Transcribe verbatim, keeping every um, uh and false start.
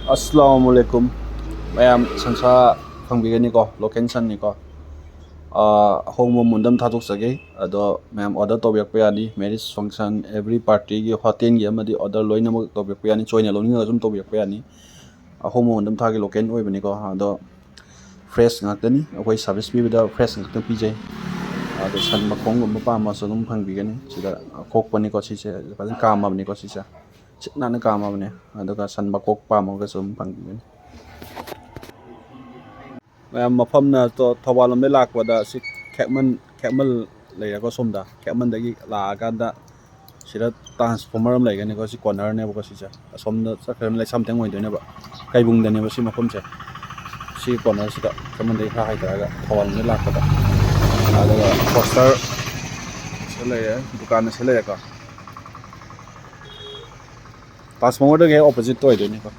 ꯑꯁꯂꯥꯃꯨ ꯑꯂꯥꯏꯀꯨꯝ꯫ ꯃꯌꯥꯝ ꯁꯟꯁꯥ ꯐꯪꯕꯤꯒꯅꯤꯀꯣ, ꯂꯣꯀꯦꯜ ꯁꯟꯅꯤꯀꯣ꯫ ꯑꯥ, ꯑꯍꯣꯡꯕ ꯃꯃꯜꯗ ꯑꯗꯨꯝ ꯊꯥꯗꯣꯛꯆꯒꯦ꯫ ꯑꯗꯣ ꯃꯌꯥꯝ ꯑꯣꯔꯗꯔ ꯇꯧꯕꯤꯔꯛꯄ ꯌꯥꯅꯤ, ꯃꯦꯔꯤꯖ ꯐꯪꯁꯟ, ꯑꯦꯕ꯭ꯔꯤ ꯄꯥꯔꯇꯤꯒꯤ, ꯍꯣꯇꯦꯜꯒꯤ ꯑꯃꯗꯤ ꯑꯣꯔꯗꯔ ꯂꯣꯏꯅꯃꯛ ꯇꯧꯕꯤꯔꯛꯄ ꯌꯥꯅꯤ, ꯆꯣꯏꯅ ꯂꯧꯅꯤꯡꯉꯒꯁꯨ ꯑꯗꯨꯝ ꯇꯧꯕꯤꯔꯛꯄ ꯌꯥꯅꯤ꯫ ꯑꯍꯣꯡꯕ ꯃꯃꯜꯗ ꯑꯗꯨꯝ ꯊꯥꯒꯦ, ꯂꯣꯀꯦꯜ ꯑꯣꯏꯕꯅꯤꯀꯣ꯫ ꯑꯗꯣ ꯐ꯭ꯔꯦꯁ ꯉꯥꯛꯇꯅꯤ, ꯑꯩꯈꯣꯏ ꯁꯥꯔꯚꯤꯁ ꯄꯤꯕꯗ ꯐ꯭ꯔꯦꯁ ꯉꯥꯛꯇ ꯄꯤꯖꯩ꯫ ꯑꯗꯣ ꯁꯟ ꯃꯈꯣꯡꯒꯨꯝꯕ ꯄꯥꯝꯃꯁꯨ ꯑꯗꯨꯝ ꯐꯪꯕꯤꯒꯅꯤ꯫ ꯁꯤꯗ ꯀꯣꯛꯄꯅꯤꯀꯣ, ꯁꯤꯁꯦ ꯐꯖꯅ ꯀꯥꯝꯃꯕꯅꯤꯀꯣ, ꯁꯤꯁꯦ ꯁꯤꯠ ꯅꯥꯟꯅ ꯀꯥꯝꯃꯕꯅꯦ꯫ ꯑꯗꯨꯒ ꯁꯟ ꯃꯀꯣꯛ ꯄꯥꯝꯃꯒꯁꯨ ꯑꯗꯨꯝ ꯐꯪꯕꯤꯒꯅꯤ꯫ ꯃꯌꯥꯝ ꯃꯐꯝꯅ ꯇꯣ-, ꯊꯧꯕꯥꯜ ꯂꯣꯝꯗꯒꯤ ꯂꯥꯛꯄꯗ ꯁꯤ ꯈꯦꯛꯃꯟ, ꯈꯦꯛꯃꯜ ꯂꯩꯔꯦꯀꯣ, ꯁꯣꯝꯗ ꯈꯦꯛꯃꯟꯗꯒꯤ ꯂꯥꯛꯑꯀꯥꯟꯗ ꯁꯤꯗ ꯇ꯭ꯔꯥꯟꯁꯐꯣꯔꯃꯔ ꯑꯃ ꯂꯩꯒꯅꯤꯀꯣ, ꯁꯤ ꯀꯣꯔꯅꯔꯅꯦꯕꯀꯣ, ꯁꯤꯁꯦ ꯑꯁꯣꯝꯗ ꯆꯠꯈ꯭ꯔꯒꯅ ꯂꯩꯁꯥꯝꯊꯦꯝ ꯑꯣꯏꯗꯣꯏꯅꯦꯕ, ꯀꯩꯕꯨꯡꯗꯅꯦꯕ ꯁꯤ ꯃꯐꯝꯁꯦ꯫ ꯁꯤ ꯀꯣꯔꯅꯔꯁꯤꯗ ꯈꯦꯛꯃꯟꯗꯒꯤ ꯈꯔ ꯍꯥꯏꯊꯔꯒ ꯊꯧꯕꯥꯜ ꯂꯣꯝꯗꯒꯤ ꯂꯥꯛꯄꯗ꯫ ꯑꯗꯨꯒ ꯄꯣꯁꯇꯔ ꯁꯤ ꯂꯩꯔꯦ, ꯗꯨꯀꯥꯟ ꯑꯁꯤ ꯂꯩꯔꯦꯀꯣ꯫ ꯇ꯭ꯔꯥꯟꯁꯐꯣꯔꯃꯔꯗꯨꯒꯤ ꯍꯦꯛ ꯑꯣꯄꯣꯖꯤꯠꯇ ꯑꯣꯏꯗꯣꯏꯅꯤꯀꯣ꯫